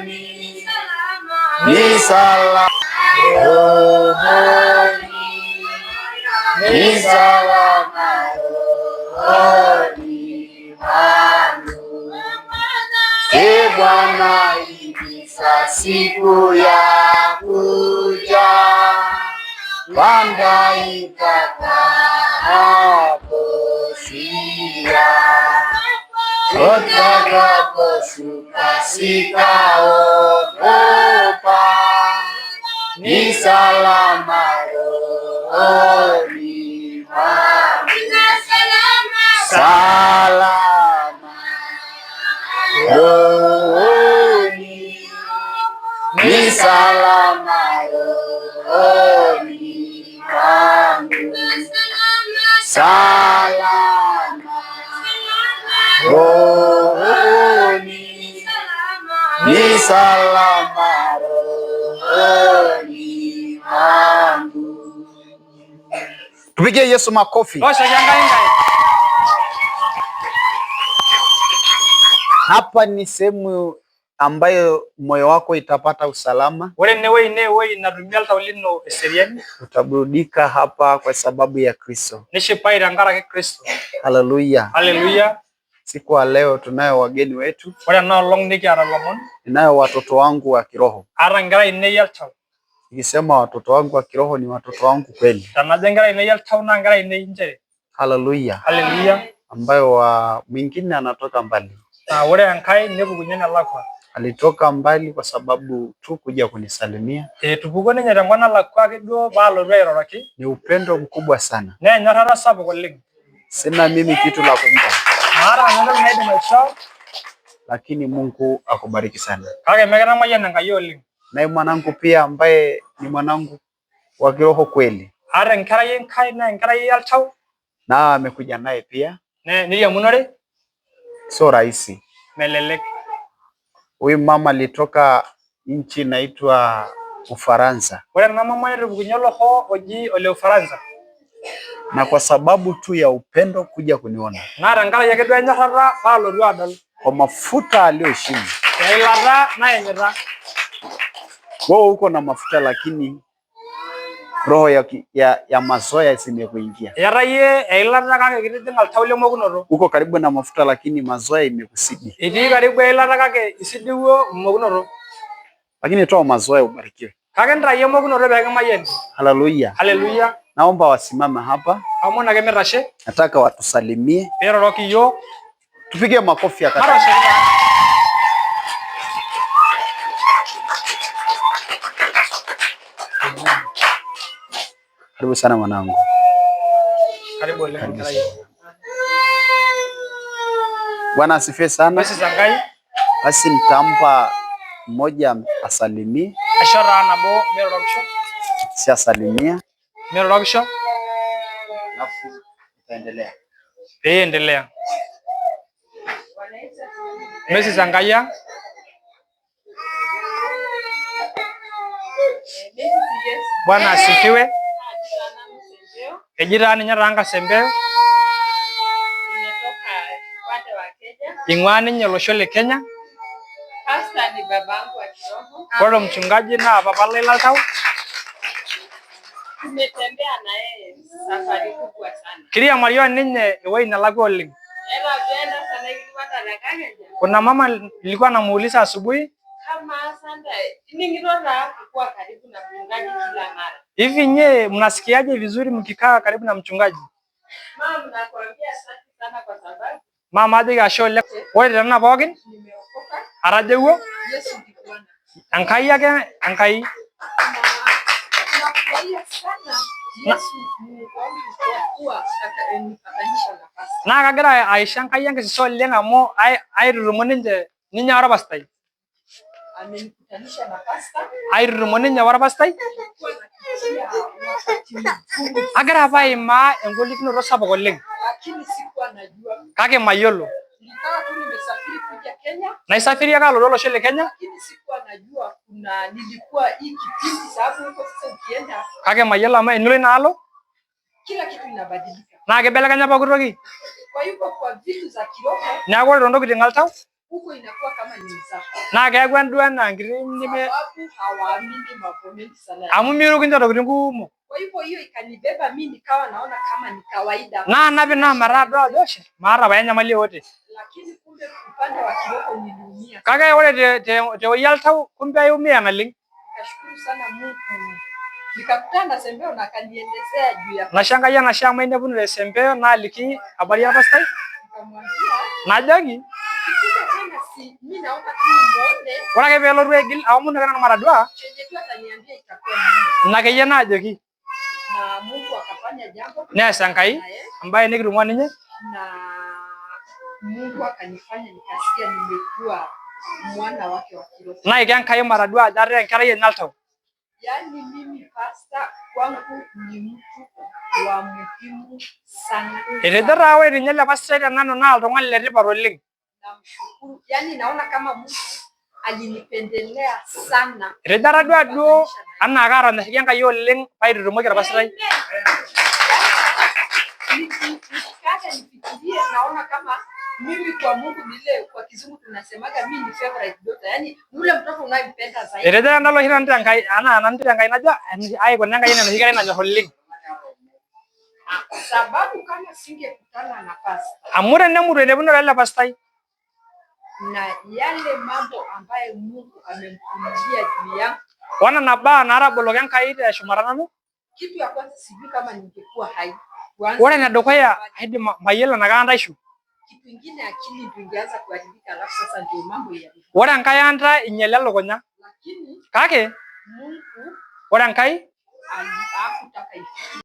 Ni salama rohoni, ni salama rohoni mwangu. E Bwana, ikisa siku ya kuja, panda itakaposia, utakaposhuka sitaogopa, ni salama rohoni mwangu, salama rohoni, ni salama rohoni mwangu, salama rohoni, ni salama rohoni mwangu. Tupigie Yesu makofi. Hapa ni sehemu ambayo moyo wako itapata usalama. Ore enewueji naa ewueji natumie oltau lino eseriani. Utaburudika hapa kwa sababu ya Kristo. Nishipayu tenkaraki Kristo. Haleluya. Haleluya. Siku ya leo tunayo wageni wetu. Ore ena olong nikiata ilomon. Ninayo watoto wangu wa kiroho. Aata inkera ainei oltau. Nikisema watoto wangu wa kiroho ni watoto wangu kweli. Tenajo inkera ainei oltau naa inkera ainei nchere. Haleluya. Haleluya. Ambayo wa mwingine anatoka mbali. Naa ore enkae nepukunye enelakua. Alitoka mbali kwa sababu tu kuja kunisalimia. Etupukuo ninye tenkop nalakua ake duo paalotu airoroki. Ni upendo mkubwa sana. Naa enyorrata sapuk oleng. Sina mimi kitu la kumpa. Maata nanu entoki naidim aishoo. Lakini Mungu akubariki sana. Kake mekitamayiana Enkai oleng. Naye mwanangu pia ambaye ni mwanangu wa kiroho kweli. Aata enkerai Enkai naa enkerai oltau. Na amekuja naye pia. Niriamunore. Sio rahisi. Melelek. Huyu mama alitoka nchi inaitwa Ufaransa. Ore ena mama netupukunye olosho oji ole Ufaransa. Na kwa sababu tu ya upendo kuja kuniona. Naa tenkaraki ake duo enyorrata paalotu adol. Kwa mafuta aliyoheshimu. Teilata nayanyita. Wewe uko na mafuta lakini roho ya mazoea zimekuingia. Iyata iyie eilata kake kitijing'a oltau lemokunoto. Uko karibu na mafuta lakini mazoea imekusidi. Itii karibu eilata kake isidiwuo emokunoto. Lakini toa mazoea ubarikiwe. Kake intayu emokunoto pee kimayiani. Haleluya. Haleluya. Naomba wasimame hapa. Aomon ake mitashe. Nataka watusalimie. Pee iroroki iyiok. Tupige makofi ya kata. Karibu sana mwanangu. Karibu oleng enkerai. Bwana asifiwe sana. Moses Enkai. Basi nitampa mmoja asalimie. Aisho taa nabo mirorokisho. Si asalimia. Mirorokisho. Alafu tutaendelea. Pee endelea. Moses Enkai ang'. Bwana asifiwe. Eji taa ninye taa Nkasembeo. Ing'ua ninye olosho le Kenya. Ore mchungaji naa papa lai laltau. Kiriamari oninye ewuei nelakua oleng. Kuna mama nilikuwa namuuliza asubuhi hivi, nyie mnasikiaje vizuri mkikaa karibu na mchungaji? Mama ajoki ashe oleng. Ore tena pookin atajeuo Enkai ake Enkai. Naa kagira aisho Enkai enkisisa oleng amu aitutumo ninche ninye orpastai. Aitutumo ninye orpastai. Agira apa aimaa engolikinoto sapuk oleng. Kake mayiolo. Naisafiri ake alotu olosho le Kenya. Kake mayiolo amu enilo inaalo naa kibelekenya pooki toki. Neeku ore toontokitin oltau. Huko inakuwa kama ni mzaha. Naa keeku enduaa enaa enkiti nime Sababu hawaamini mambo mengi sana. Amu miruk ninche ntokitin kumok. Kwa hivyo hiyo ikanibeba mimi nikawa naona kama ni kawaida. Naanap ina ometaa adol ajo maata pae enyamali yeyote. Lakini kumbe upande wa kiroho niliumia. Kake ore tewueji oltau kumbe aiumia naleng. Nikashukuru sana Mungu. Nikakutana na Sembeo na akanielezea juu ya Naisho Enkai enashe amu ainepunore Sembeo naaliki habari orpastai. Nikamwambia Najoki ukikuja tena si mimi naomba tu nimuone. Ore ake peelotu aigil aomon ake nanu matadua. Chenye tu ataniambia itakuwa ni Ina akeyie naajoki. Na Mungu akafanya jambo. Neas Enkai embaye nikitumo ninye. Na Mungu akanifanya nikasikia nimekuwa mwana wake wa kiroho. Naiko Enkai matadua ajo ataa enkerai enye oltau. Yaani mimi pasta kwangu ni mtu wa muhimu sana. Etejo taa ore ninye ele pastai tenanu naa oltung'ani letipat oleng. Namshukuru. Yaani naona kama Mungu alinipendelea sana. Etejo atadua duo anaa kaatonyorrikia Enkai oleng paitutumoki orpasitai. Nikikata nifikirie naona kama mimi kwa Mungu ni ile kwa kizungu tunasemaga mimi ni favorite daughter. Yaani yule mtoto unayempenda zaidi. Etejo tenadol oshi nanu tenkai anaa nanu tenkai najo aikuna Enkai enaa enoshi kerai nanyor oleng. Sababu kama singekutana na pastor. Amu tenemutu ainepunore ele pastai. Na yale mambo ambayo Mungu amemfunulia juu yangu. Onena baa naataboloki Enkai teshumata nanu. Kitu ya kwanza sijui kama ningekuwa hai. Ore enedukuya aidim mayiolo enaa kantaishu. Kitu ingine akili ndio ingeanza kuharibika alafu sasa ndio mambo ya. Ore enkae anta inyiala elukunya. Lakini Kake Mungu ore Enkai hakutaka ifikie.